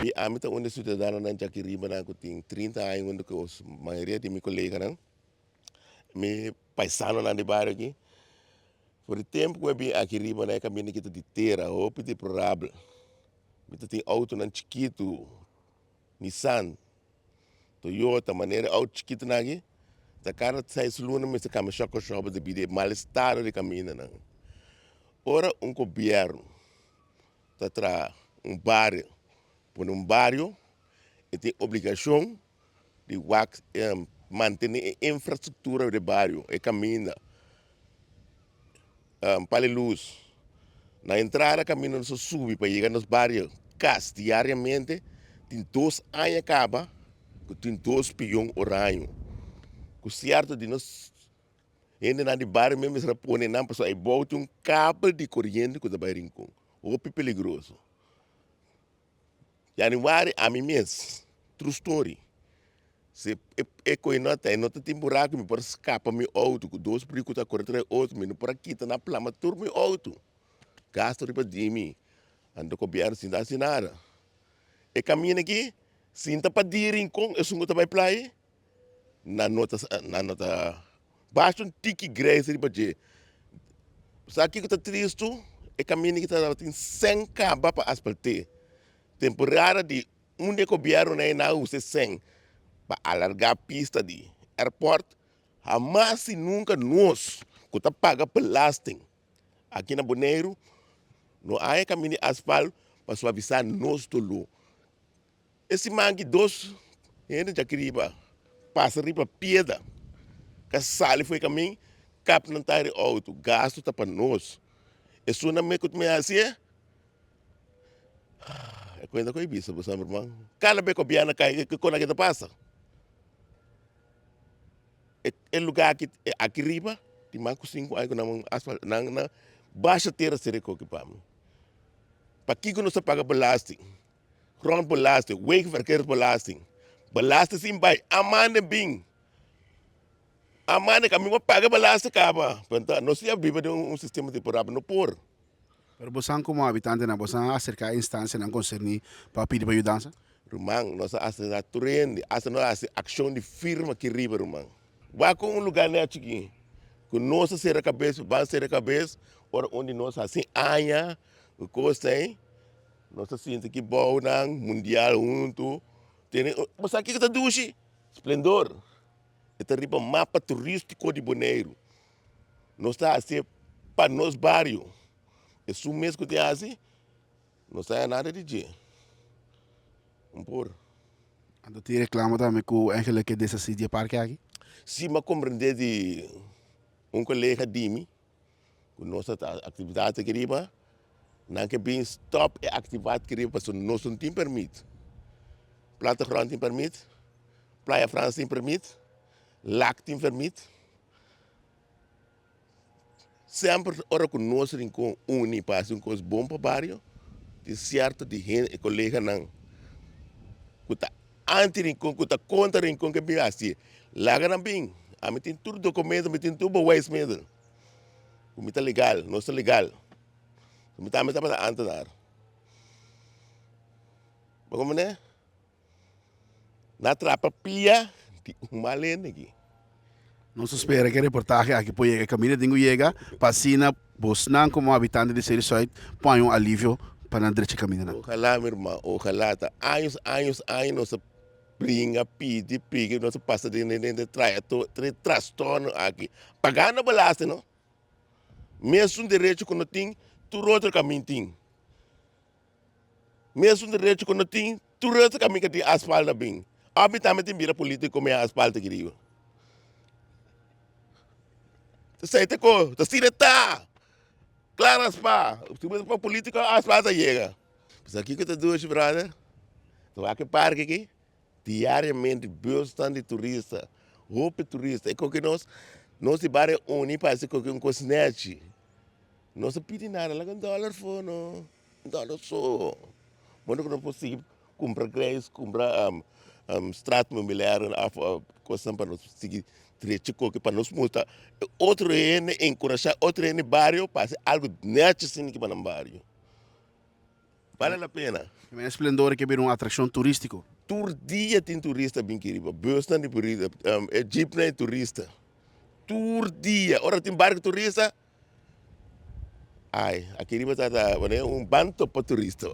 Bi ami ta un di e siudadanonan djaki riba nan ku tin 30 aña huntu ku mayoria di mi koleganan, mi paisanonan di bario aki. For di tempu ku mi a bin aki riba nan e kaminda ki ta di tera hopi deplorabel. Mi ta tin outonan chikitu, Nissan, Toyota, manera e outo chikitunan aki ta kada seis luna mester kambia shòk shòp debi di e mal estado di kamindanan. Ora un gobièrnu ta traha un bario, pone un bario e tin obligashon di wak mantene e infrastruktura di e bario, e kaminda, pal e lus. Na entrada kaminda nos a subi pa yega nos bario kas diariamente tin dos aña kaba ku tin dos pion oraño ku sierto di nos hendenan di bario mes mester a pone nan pasobra abou tin un kabel di koriente ku ta bai Rincon hopi peligroso. Januari ami mes, true story, si e koe no ta e no ta tin buraku mi por skapa mi outo ku dos briku ta kore tras e otro mi no por a kita nan plama tur mi outo gasto riba di mi anto gobièrnu sin ta hasi nada e kaminda aki sinta pa di Rincon esun ku ta bai playa nan no ta nan no ta basta un tiki grijs riba dje sa kiko ta tristu e kaminda ki tabatin sèn kaba pa asfalt'é temporada di un di e gobièrnunan ei nan a usa e sèn pa alargá pista di airport hamas i nunka nos ku ta paga belasting aki na Boneiru no a haña kaminda di asfalt pa suavisá nos doló. E siman ki dos hende djaki riba pasa riba piedra ka sali for e kamin kap nan tayer di outo. Gastu ta pa nos. Esun nan me ku ta me hasi e e kuenta ku e bisa bo sa mi ruman. Kada be gobièrnu kai ke kos aki ta pasa. E lugar aki aki riba tin mas ku sinku aña ku nan asfal nan nan basha tera sere koki pa mi. Pakiko nos ta paga belasting? Grondbelasting, wegenverkeersbelasting, belasting sin bai, a manda bin, a manda ka mi por paga belasting kaba, pero nos ya biba den un sistema temporal, no por. Pero bosan komo habitantenan, bosan a aserká e instansianan konserní pa pidi pa yudansa? Ruman, nos a aserká tur hende, asta nos a hasi akshon di firma aki riba, ruman. Wak un lugá nèt chikí ku nos a sera kabes, ban sera kabes, ora un di nos hasi aña ku kos ei. Nos ta sinti ki bounan mundial huntu tene bo sa kiko ta dushi? Splendor e ta riba mapa turistiko di Boneiru nos ta hasi pa nos bario esun mes ku tin hasi no sa nada di dje un por. Anto tin reklamo tambe ku eigenlijk ke deshasí di e parke aki? Si mi a komprende di un kolega di mi. Ku nos ta aktividat aki riba, nan ke bin stòp e aktividat aki riba pasobra nos no tin pèrmit. Plattegrond tin pèrmit, Playa Frans tin pèrmit, Lac tin pèrmit. Semper ora ku nos Rincon uni pa hasi un kos bon pa bario, tin sierto di hende, koleganan ku ta anti Rincon, ku ta kontra Rincon ke bin hasi. Laga nan bin, ami tin tur dokumento, mi tin tur bewijsmiddel. Ku mi ta legal, nos ta legal. Mi tambe tabata antenaar. Bo comprende? Na trapa pia di un mal hende aki. Nos ta spera ku e reportahe aki por yega e kaminda tin ku yega pa asina bosnan komo habitante di Seri Sùit por haña un alivio pa nan drecha e kamindanan. Ojalá mi ruman, ojalá. Ta años, años, años nos ta bringa, pidi, pidi, nos ta pasa den den den e trastorno aki. Pagando belasting no. Mesun derecho ku no tin, tur otro kamin tin. Mesun derecho ku no tin, tur otro kamin ka tin asfalt a bin. Ami tambe tin bira politico mi asfalt aki riba. Ta sai ta ko, ta asina ta. Klar as pa, si bo ta politico asfalt a yega. Sa kiko ta dushi brother? Ta wak e parke aki, diariamente busnan di turista, hopi turista. E koke nos, nos di bario uni pa hasi koke un kos nechi. Nos ta pidi nada, laga un dòler for no, un dòler so. Modo ku nos por sigui kumpra grijs, kumpra straatmeubilair òf kosnan pa nos sigui drecha koke pa nos mustra otro hende, enkurashá otro hende bario pa hasi algu nechi asina ki pa nan bario. Bale la pena. E Splendor ke bira un atrakshon turístiko. Tur dia tin turista bin aki riba. Busnan di turista, e jeepnan di turista. Tur dia. Ora tin barco turista, ai, aki riba ta un banto pa turista.